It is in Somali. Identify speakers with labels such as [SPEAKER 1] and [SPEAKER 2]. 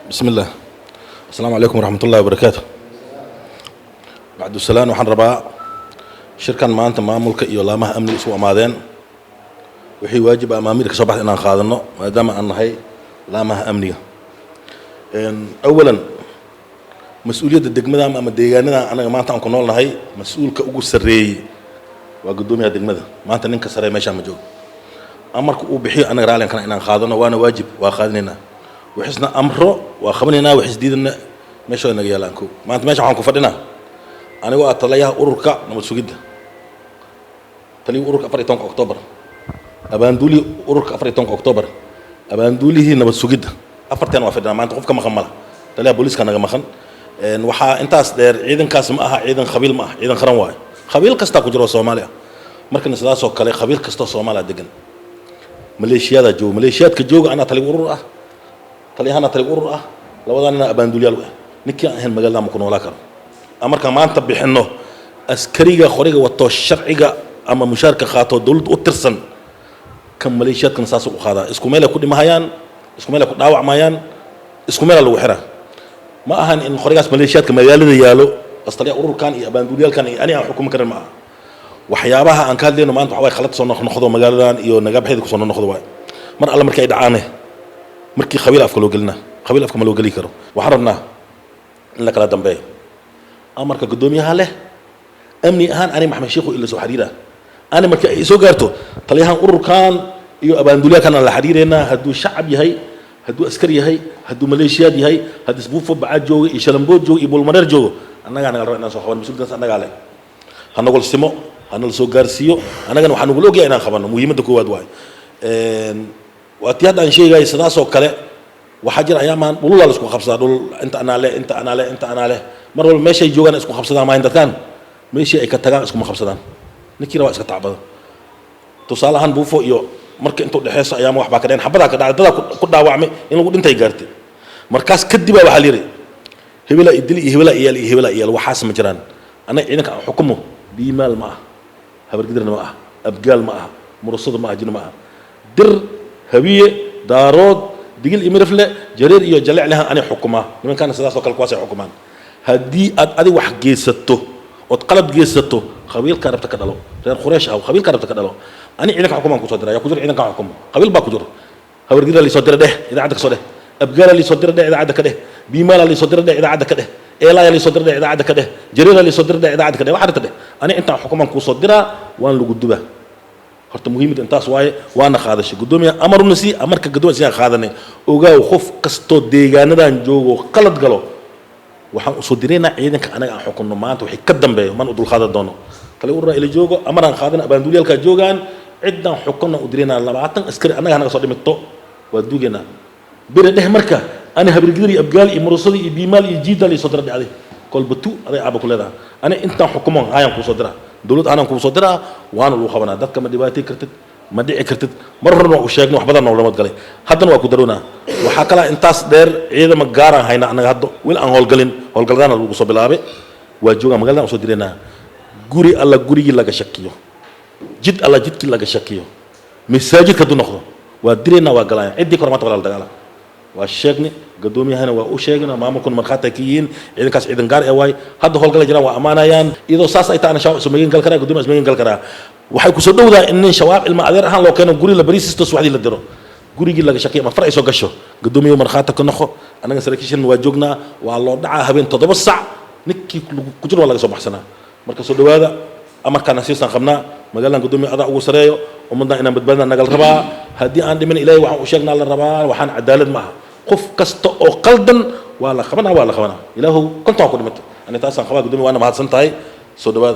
[SPEAKER 1] Bismi illah. Asalaamu calaykum waraxmat ullahi wabarakaatu. Bacdusalaan, waxaan rabaa shirkan maanta maamulka iyo laamaha amniga isugu amaadeen, wixii waajib ah amaamiir ka soo baxda inaan qaadano, maadaama aan nahay laamaha amniga. Awalan, mas-uuliyadda degmada ama deegaanada anaga maanta aan ku nool nahay, mas-uulka ugu sarreeyey waa guddoomiyaha degmada. Maanta ninka sarreeya meeshaan ma joogo. Amarka uu bixiyo anaga raallian kana inaan qaadano, waana waajib, waa qaadanaynaa. Wixisna amro waa qabanaynaa, waxis diidana meeshooda naga yaalaan. Ko maanta meesha waxaan ku fadhinaa anigoo ah taliyaha ururka nabad sugidda, taliyihii ururka 14-ka Octoobar, abaanduulihii ururka 14-ka Octoobar, abaanduulihii nabad sugidda. Afarteen waa fadhinaa maanta, qof ka maqan mala, taliyaha booliiska naga maqan. Waxaa intaas dheer, ciidankaas ma aha ciidan khabiil, ma aha ciidan qaran waayo. Khabiil kastaa ku jiro oo Soomaali ah. Markana sidaasoo kale khabiil kastoo Soomaaliya degan, maleeshiyadaa jooga, maleeshiyaadka jooga, anaa taliga urur ah, taliyahana taliga urur ah, labadaa nina abaanduulyaal u ah. Ninkii aan ahayn magaalada ma ku noolaa karo. Markaan maanta bixinno, askariga qoriga wato, sharciga ama mushaarka qaato, dowladda u tirsan, kan maleeshiyaadkana saas u qaadaa. Isku meel ay ku dhimahayaan, isku meel ay ku dhaawacmayaan, isku meelaa lagu xiraa. Ma ahan in qorigaas maleeshiyaadka magaalada yaalo astaliya ururkan iyo abaanduulyaalkan iyo ani aan xukumi karin, ma aha. Waxyaabaha aan ka hadlayno maanta waxa waay khalad soo noqnoqdo magaaladan iyo nagabaxeeda kusoo noqnoqdo waay. Mar alle markii ay dhacaane, markii khabiil afka loo gelina, khabiil afka ma loo geli karo. Waxaan rabnaa in la kala dambeeyo amarka guddoomiyaha leh. Amni ahaan ani Maxamed Sheikhu ila soo xiriira. Ani markii ay soo gaarto, taliyahan ururkan iyo abaandulyaalkan aan la xiriireynaa. Hadduu shacab yahay, hadduu askar yahay, hadduu maleeshiyaad yahay, haddii isbuufo bacaad joogo iyo shalambood joogo iyo bulmareer joogo, annagaa naga raba inaan soo qaban. Mas-uuliyadaas annagaa leh. Ha nagula simo, ha nala soo gaarsiiyo, annagana waxaa nagula ogyahay inaan qabanno. Muhiimadda koowaad waaye waa tii hadda aan sheegayay. Sidaasoo kale waxaa jira ayaamaan dhululaa la isku qabsadaa, dhul inta anaa leh, inta anaa leh, inta anaa leh. Mar walba meeshay joogaan isku qabsadaan maahin, dadkaan meeshii ay ka tagaan iskuma qabsadaan. Ninkiina waa iska tacbado. Tusaale ahaan, Buufo iyo marka intuu dhexeyso ayaama wax baa ka dheen, xabadaa ka dhacay, dadaa ku dhaawacmay, in lagu dhintay gaartay. Markaas kadibaa waxaa la yidhi hebelaa idili iyo hebelaa iyaal iyo hebelaa iyaal. Waxaas ma jiraan. Annaga ciidanka aan xukumo Biimaal ma ah, Habargidirna ma ah, Abgaal ma aha, Murasada ma aha, Jina ma aha, Dir, Hawiye, Daarood, Digil iyo Mirifle, Jareer iyo Jaleclehan anay xukumaa. Nimankaana sidaas oo kale kuwaasay xukumaan. Haddii aad adig wax geysato ood qalad geysato, qabiilkaa rabta ka dhalo, reer Qureesh ah, qabiilkaa rabta ka dhalo, ani ciidanka xukumaan kusoo dira. Yaa ku jira ciidanka xukumo? Qabiil baa ku jiro. Habargiraa liisoo dira dheh, idaacadda ka soo dheh. Abgaala liisoo dira dheh, idaacadda ka dheh. Biimaala liisoo dira dheh, idaacadda ka dheh. Eelaaya liisoo dira dheh, idaacadda ka dheh. Jareera liisoo dira dheh, idaacadda ka dheh. Waxa rabta dheh, ani intaan xukumaan kuusoo diraa, waan lagu dubaa. Horta muhiimadda intaas waaye, waana qaadashay. Guddoomiya amaruna sii, amarka guddoomiya siyaan qaadanay. Ogaaw, qof kastoo deegaanadan joogo qalad galo, waxaan usoo diraynaa ciidanka anaga aan xukunno. Maanta wixii ka dambeeyo man u dulqaadan doono. Tali urura ila joogo, amaraan qaadana, abaanduuliyaalkaa joogaan, ciddaan xukunna u diraynaa. 20 askari annaga hanaga soo dhimito, waa duugaynaa bere dheh. Marka ani Habargidir iyo Abgaal iyo Murusada iyo Biimaal iyo Jiidal iyo soo dira dhacday, kolba tu aday aaba ku leedahay. Ani intaan xukumo hayaan kuusoo diraa, dowlad ahaanaan kuusoo diraa, waana lagu qabanaa. Dadka ma dhibaatay kartid, ma dhici kartid. Mar horena waa u sheegnay, wax badan noo nabad galay, haddana waa ku daroonaa. Waxaa kalaa intaas dheer, ciidama gaaraan hayna annaga hadda, weli aan howlgalin, howlgaladaana lagu soo bilaabay, waa joogaan magaladan. Usoo diraynaa guri alla gurigii laga shakiyo, jid alla jidkii laga shakiyo, masaajidka hadduu noqdo, waa diraynaa, waa galayaan. Ciddii kore maanta waa la dagaala. Waa sheegni, guddoomiyahana waa u sheegna, maamulkuna markhaati ay ka yihiin. Ciidankaas ciidan gaar ee waay, hadda howlgalay jiraan, waa ammaanayaan. Iyadoo saas ay tahay, shabaab ismagan gal karaa, guddoomiya ismagan gal karaa. Waxay kusoo dhowdaa in nin shabaab ilma adeer ahaan loo keeno guri la bariisisto, subaxdii la diro gurigii laga shakiyo ama far ay soo gasho. Guddoomiye markhaati ka noqo, annaga saraakiishan waa joognaa, waa loo dhacaa habeen 7 sac, ninkii ku jiro waa laga soo baxsanaa. Marka soo dhawaada, amarkaana siisaan qabnaa. Magaaladan guddoomiye adaa ugu sareeyo, ummaddan inaan badbaadina nagal rabaa. Haddii aan dhimin, Ilaahay waxaan u sheegnaa la rabaa. Waxaan cadaalad ma aha. Qof kasta oo qaldan waa la qabanaa, waa la qabanaa. Ilaahow 50 waa ku dhimata. Ani taasaan qabaa. Guddoomiye, waana mahadsan tahay. Soo dhawaada.